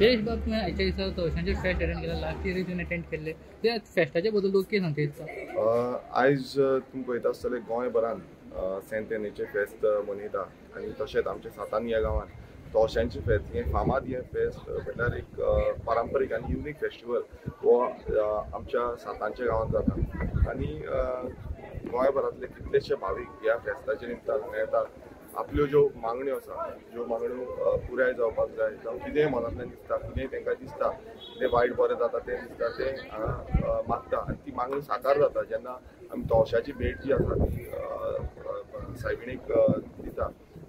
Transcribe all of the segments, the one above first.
शैलेश बाब, तुवें आयच्या दिसा तवशांचे फेस्ट अटेंड केला, लास्ट इयर तुवें अटेंड केल्ले, त्या फेस्टाचे बद्दल तुका कितें सांगता दिसता? आयज तुमकां पळयता आसतलें गोंयभरान सेंट एनीचें फेस्त मनयता आनी तशेंच आमच्या सातान ह्या गांवांत तवशांचें फेस्त हें फामाद हें फेस्त म्हटल्यार एक पारंपरीक आनी युनीक फेस्टिवल हो आमच्या सातांच्या गांवांत जाता आनी गोंयभरांतले कितलेशे भावीक ह्या फेस्ताच्या निमतान हांगा येतात. आपल्यो ज्यो मागण्यो आसा, ज्यो मागण्यो पुराय जावपाक जाय, जावं कितेंय मनांतल्यान दिसता, कितेंय तांकां दिसता, कितें वायट बरें जाता तें दिसता, तें हांगा मागता आनी ती मागणी साकार जाता जेन्ना आमी तवशाची भेट जी आसा ती सायबिणीक दिता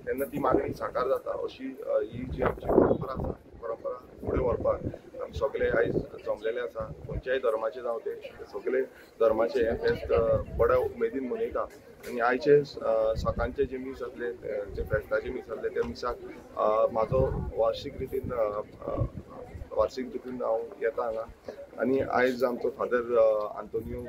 तेन्ना ती मागणी साकार जाता. अशी ही जी आमची परंपरा आसा ही परंपरा फुडें व्हरपाक आमी सगळे आयज जमलेले आसा. खंयच्याय धर्माचे जावं ते सगळे धर्माचे हें फेस्त बऱ्या उमेदीन मनयता आनी आयचे सकाळचे जे मीस आसले, जे फेस्ताचे मीस आसले, त्या मिसाक म्हाजो वार्षीक रितीन हांव येता हांगा आनी आयज आमचो फादर आंतोनियो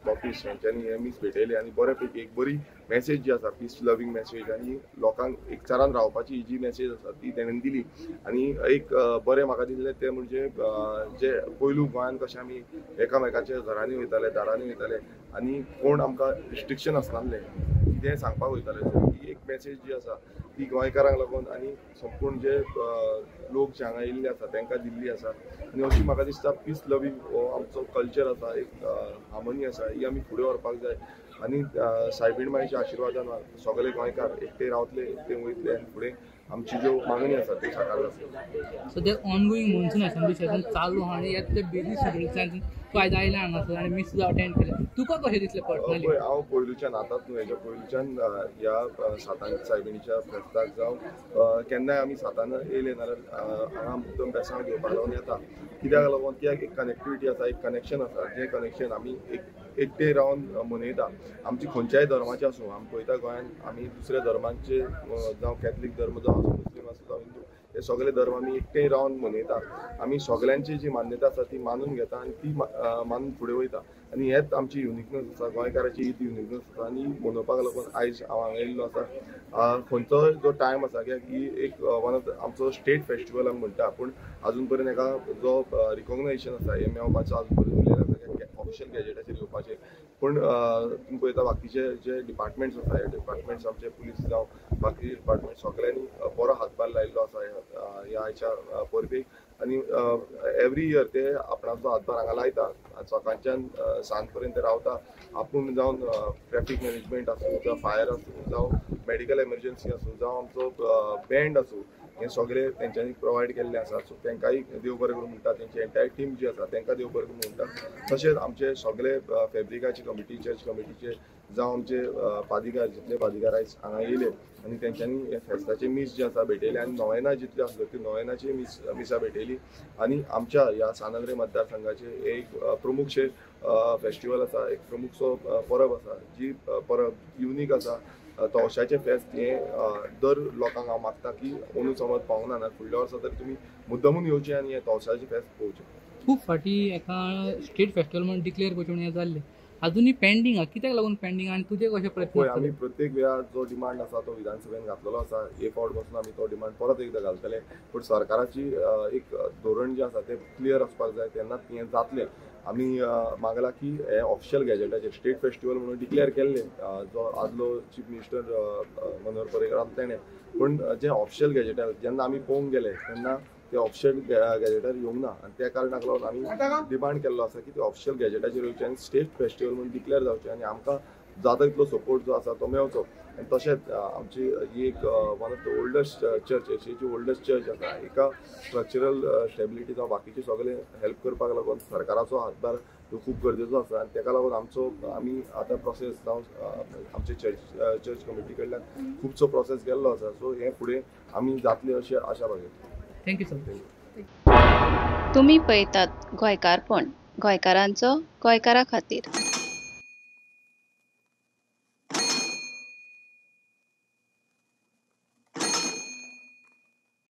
लॉपीस हेंच्यांनी हें मीस भेटयलें आनी बरे पैकी एक बरी मॅसेज जी आसा, पीस लवींग मॅसेज आनी लोकांक एकचारान रावपाची ही जी मॅसेज आसा ती तेणेन दिली. आनी एक बरें म्हाका दिसलें तें म्हणजे जे पयलू गोंयांत कशें आमी एकामेकाच्या घरांनी वयताले, दारांनी वयताले आनी कोण आमकां रिस्ट्रिक्शन आसनासलें, कितेंय सांगपाक वयताले, सो ही एक मॅसेज जी आसा ती गोंयकारांक लागून आनी संपूर्ण जे लोक जे हांगा येयल्ले आसा तांकां दिल्ली आसा. आनी अशी म्हाका दिसता पीस लवींग हो आमचो कल्चर आसा, एक हार्मनी आसा, ही आमी फुडें व्हरपाक जाय आनी सायबीण मायच्या आशिर्वादान सगळे गोंयकार एकटे रावतले, एकटे वयतले आनी फुडें आमची ज्यो मागणी आसा त्यो साकार जातल्यो. सद्या ऑनगोईंग मॉन्सून असेंब्ली सेशन चालू आहा आनी ते बिजी शेड्यूलांतल्यान तूं आयज आयला हांगासर आनी मीस सुद्दां अटेंड केलें, तुका कशें दिसलें पर्सनली? पळय, हांव पयलूच्यान आतांच न्हू, हेच्या पयलूच्यान ह्या सातान सायबिणीच्या फेस्ताक जावं केन्नाय आमी सातान येयले नाल्यार हांगा मुद्दम बेसांव घेवपाक लागून येता. कित्याक लागून कित्याक एक कनेक्टिविटी आसा, एक कनेक्शन आसा, जें कनेक्शन आमी एकटे रावन मनयता. आमची खंयच्याय धर्माचे आसूं, आमी पळयता गोंयांत आमी दुसऱ्या धर्मांचे जावं कॅथलीक धर्म जावं आसूं, मुस्लीम आसूं जावं हिंदू, हे सगळे धर्म आमी एकटे रावन मनयता. आमी सगळ्यांची जी मान्यता आसा ती मानून घेता आनी ती मानून फुडें वयता आनी हेच आमची युनिकनस आसा, गोंयकाराची ही युनिकनस आसा आनी मनोवपाक लागून आयज हांव हांगा येयल्लो आसा. खंयचो जो टायम आसा कित्याक ही एक वन ऑफ आमचो स्टेट फेस्टिवल आमी म्हणटा, पूण आजून पर्यंत हेका जो रिकॉग्नायझेशन आसा हें मेळपाचो आजून पर्यंत उरलेलें आसा ऑफिशियल गॅजेटाचेर येवपाचें. पूण तुमी पळयता बाकीचे जे डिपार्टमेंट्स आसा, हे डिपार्टमेंट्स आमचे पुलीस जावं बाकी डिपार्टमेंट सगळ्यांनी बरो हातभार लायिल्लो आसा ह्या आयच्या परबेक आनी एवरी इयर ते आपणाचो हातभार हांगा लायता. सकाळच्यान सांज पर्यंत रावता, आपूण जावन ट्रॅफिक मॅनेजमेंट आसूं जावं फायर आसूं जावं मेडिकल एमर्जन्सी आसूं जावं आमचो बँड आसूं, हें सगळें तेंच्यांनी प्रोवायड केल्लें आसा. सो तांकांय देव बरें करूं म्हणटा, तेंची एंटायर टीम जी आसा तांकां देव बरें करूं म्हणटा. तशेंच आमचे सगळे फेब्रिकाचे कमिटी, चर्च कमिटीचे जावं आमचे पादिकार, जितले पादिकार आयज हांगा येयले आनी तेंच्यांनी हे फेस्ताचे मीस जे आसा भेटयले आनी नोवेना जितल्यो आसल्यो त्यो नोवेनाची मिसां भेटयली आनी आमच्या ह्या सान आंद्रे मतदारसंघाचे एक प्रमुखशे फेस्टिवल आसा, एक प्रमुखसो परब आसा, जी परब युनीक आसा. तवशाचें फेस्त हें दर लोकांक हांव मागता की अंदू समज पावूंक ना फुडल्या वर्सा तरी तुमी मुद्दमून येवचें आनी हें तवशाचें फेस्त पळोवचें. खूब फावटी एका स्टेट फेस्टिवल म्हणून डिक्लेअर करचें म्हणून हें जाल्लें, अजूनय पेंडींग आहा, कित्याक लागून पेंडींग आनी तुजें कशें प्रयत्न? पळय, आमी प्रत्येक वेळार जो डिमांड आसा तो विधानसभेन घातलेलो आसा, एक फावट बसून आमी तो डिमांड परत एकदां घालतले. पूण सरकाराची एक धोरण जें आसा तें क्लियर आसपाक जाय, तेन्नाच हें जातलें. आमी मागलां की हें ऑफिशियल गॅजेटाचेर स्टेट फेस्टिवल म्हणून डिक्लेअर केल्लें जो आदलो चीफ मिनिस्टर मनोहर पर्रीकर आसलो तेणें, पूण जें ऑफिशियल गॅजेटार जेन्ना आमी पळोवंक गेले तेन्ना ते ऑफिशियल गॅजेटार येवंक ना आनी त्या कारणाक लागून आमी डिमांड केल्लो आसा की ते ऑफिशियल गॅजेटाचेर येवचें आनी स्टेट फेस्टिवल म्हणून डिक्लेअर जावचें आनी आमकां जाता तितलो सपोर्ट जो आसा तो मेळचो. आनी तशेंच आमची ही एक one of the oldest church, एशियाची oldest church आसा, एका स्ट्रक्चरल स्टेबिलिटी जावं बाकीचे सगळे हेल्प करपाक लागून सरकाराचो हातभार तो खूब गरजेचो आसा आनी ताका लागून आमचो आमी आतां प्रोसेस जावं आमचे चर्च कमिटी कडल्यान खुबसो प्रोसेस गेल्लो आसा. सो हें फुडें आमी जातले अशें आशा बाळगिता. Thank you sir. तुमी पळयतात गोंयकारपण, गोंयकारांचो गोंयकारा खातीर.